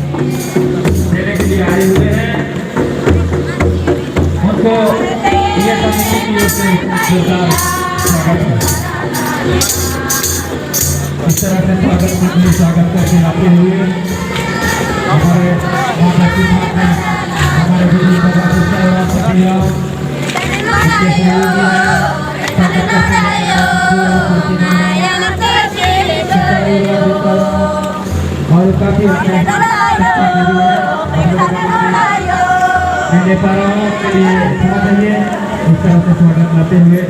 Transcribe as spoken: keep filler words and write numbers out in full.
देने के लिए आए हुए हैं। उनको ये समिति की ओर से जोरदार स्वागत है। इस तरह से स्वागत, स्वागत करके आते हुए हमारे माता पिता, हमारे बुजुर्ग बाबा, उनके सहयोगी हैं, स्वागत करके और काफी अच्छा। मैंने पारा के लिए समझ आइए, इस तरह से स्वागत करते हुए